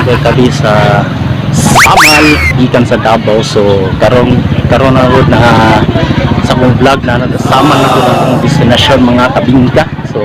Kay kami sa Samal gikan sa Davao. So karon karon na road na sa akong vlog na Samal na ko ang akong destinasyon, mga kabingka. So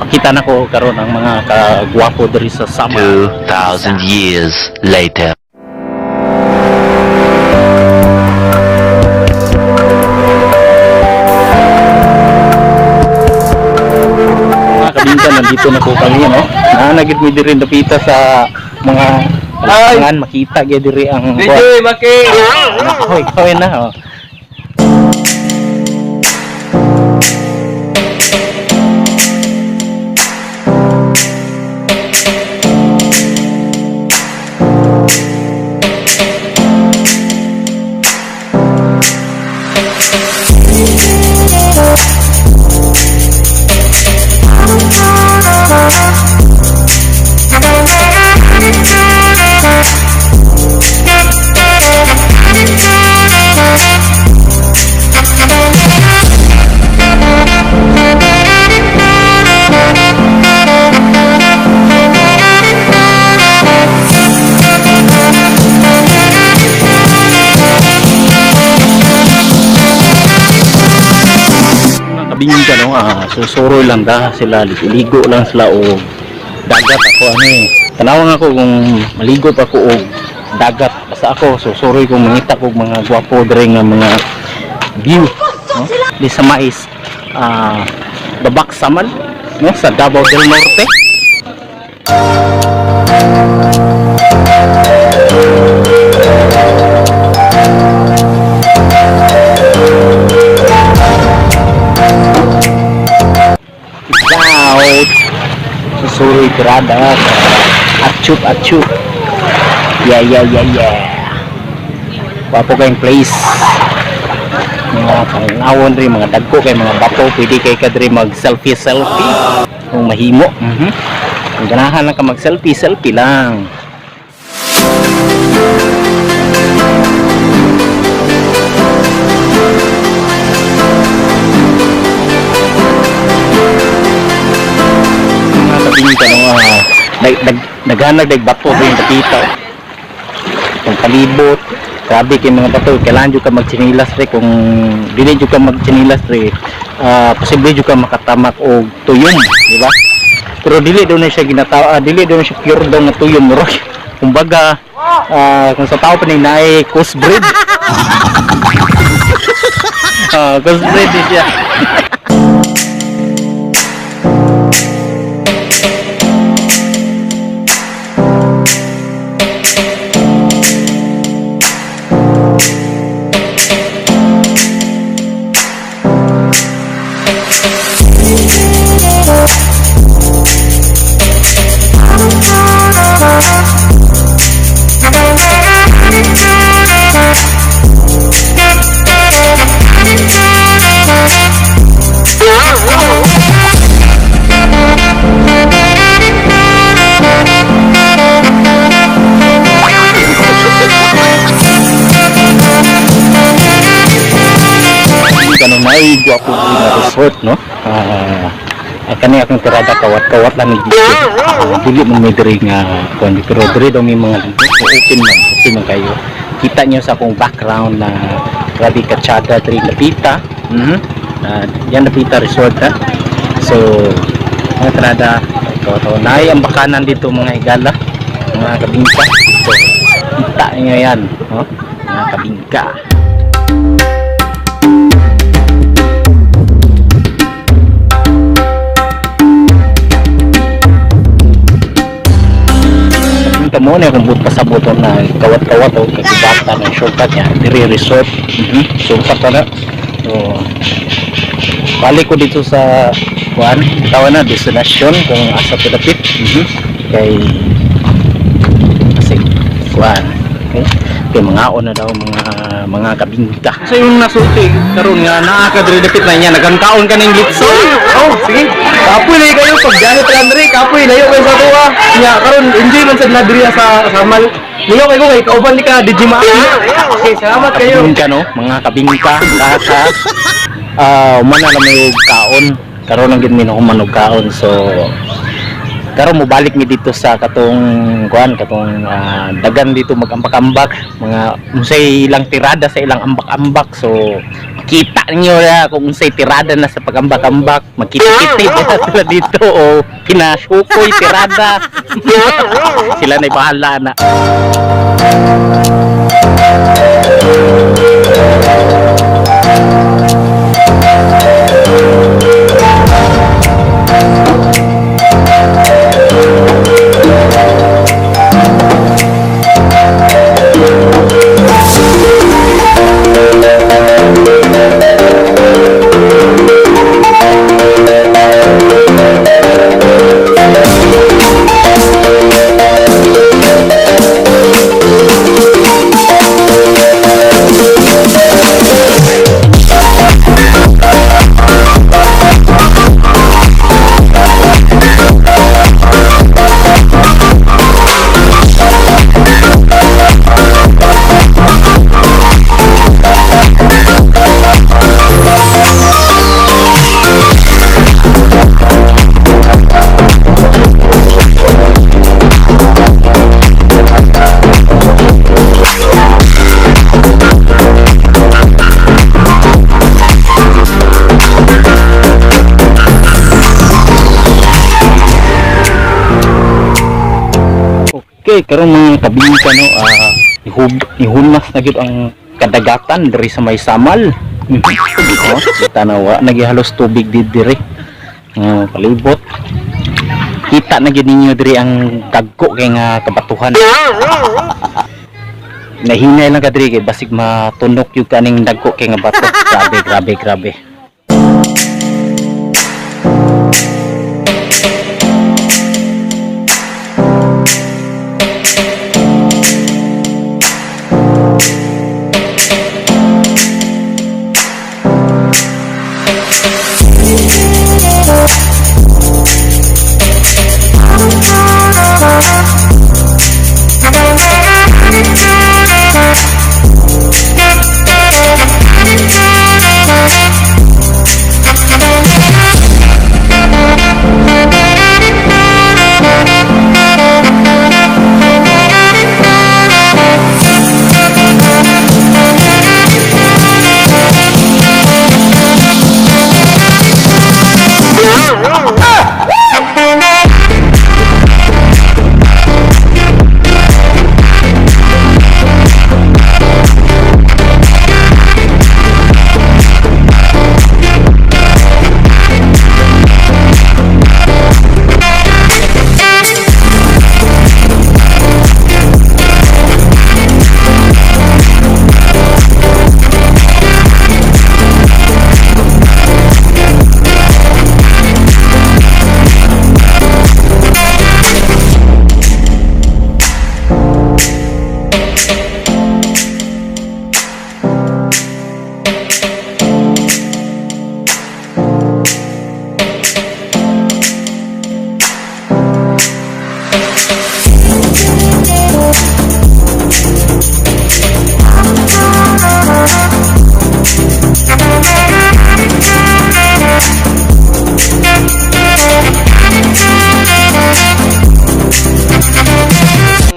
pakita na ko karon ang mga kagwapo diri sa Samal. 2,000 years later. Mga kabingka, nandito na po kami, no? Naanagit mi diri napita sa mga lapangan, makita gyud diri ang DJ Maki! Ahoy, ahoy na, oh. Mga kabingka, no, susuroy lang da sila, ligo lang sila o dagat. Ako ano eh, tanawa nga ako kung maligo pa ko og dagat. Basta ako susuroy kung mangita kog mga gwapo diri nga mga view, no? Di sa mais, Babak Samal, no, sa Davao del Norte. Out susuroy tirada, achup achup, yeah. Gwapo kayong place, mga pangawon rin, mga dagko kay mga bato, pwede kay ka diri mag selfie selfie kung mahimo. Kung ganahan lang ka mag selfie selfie lang. Mga kabingka, no, naghanag dag bato rin kapita kung palibot. Grabe kay mga bato, kailangan jud ka magtsinilas re. Kung dili jud ka magtsinilas re, posible jud ka makatamak og tuyom, di ba? Pero dili daw na siya ginatawa, dili daw na siya pure daw nga tuyom, murag kumbaga, kung sa tao pa ni naay crossbreed. Crossbreed din siya. Kanang may gwapo na resort, no? Kani akong tirada, kawat-kawat lang ni Gigi. Dili man may diri nga kuan, pero diri daw may mga so open man kayo. Kita niyo sa akong background na grabe katsada diri napita. Yan napita resort ha. So mga tirada, ito naay ang bakanan dito, mga higala, mga kabingka. So kita niyo yan, no? Mga kabingka. Kita mo na kung but pasabot na kawat-kawat o kagibata ng shortcut niya diri resort. Shortcut na. So balik ko dito sa kuan, tawa na destination kung asa to dapit. Kay kasi kuan, okay, kay mga na daw mga kabingka. So yung nasulti karon nga naa ka diri dapit na niya nagangkaon ka ning litson. Oh, sige. Kapoy na kayo pag biyahe pa lang diri, kapoy layo kayo sa tuwa. Nya karon enjoy man sad na diri sa Samal. Layo kayo kay kauban ni ka DJ Maki. Okay, salamat kayo. Kabingka, no, mga kabingka lahat ha. Umana na may og kaon karon lang gid mi human og kaon. So Karon mobalik mi dito sa katong kuan, katong dagan dito magambak-ambak, mga unsay ilang tirada sa ilang ambak-ambak. So makita niyo na kung unsay tirada na sa pagambak-ambak, magkiti-kiti na sila dito o pinasukoy tirada. Sila na'y bahala na. Okay, karon mga kabingka no, ihunas na gyud ang kadagatan diri sa may Samal. Oh, tanawa nagihalos tubig di diri. Palibot. Kita na gyud ninyo diri ang dagko kay nga kabatuhan. Nahinay lang ka diri kay basig matunok yung kaning dagko kay nga bato. Grabe, grabe, grabe.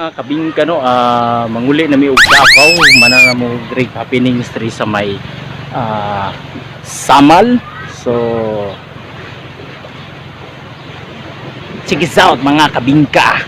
Mga kabingka no, manguli na mi og Davao, mana na mo great happenings diri sa may Samal. So check it out, mga kabingka.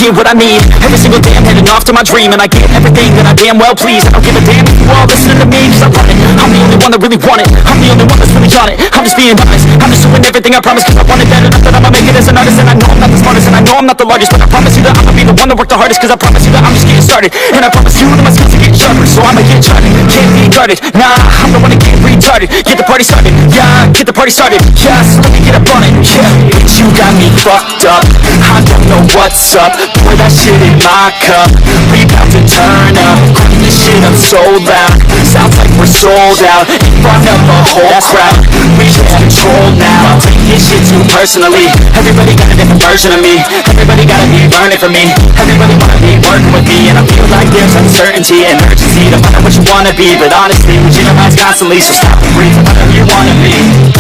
Get what I need. Every single day I'm heading off to my dream, and I get everything that I damn well please. I don't give a damn if you all listen to me, 'cause I run it. I'm the only one that really want it. I'm the only one that's really on it. I'm just being honest. I'm just doing everything I promise, 'cause I want it bad enough that I'ma make it as an artist. And I know I'm not the smartest, and I know I'm not the largest, but I promise you that I'ma be the one that work the hardest, 'cause I promise you that I'm just getting started. And I promise you that my skills are getting sharper, so I'ma get charted. Can't be guarded. Nah, I'm the one to get retarded. Get the party started. Yeah, get the party started. Yeah, so let me get up on it. Yeah, bitch, you got me fucked up. I don't know what's up. Pour that shit in my cup. We bout to turn up. Crank this shit up so loud. Sounds like we're sold out in front of a whole crowd. We lose control now. I take this shit too personally. Everybody got a different version of me. Everybody gotta be learning from me. Everybody wanna be working with me, and I feel like there's uncertainty and urgency to find out what you wanna be. But honestly, we change our minds constantly, so stop and breathe. Find out who you wanna be.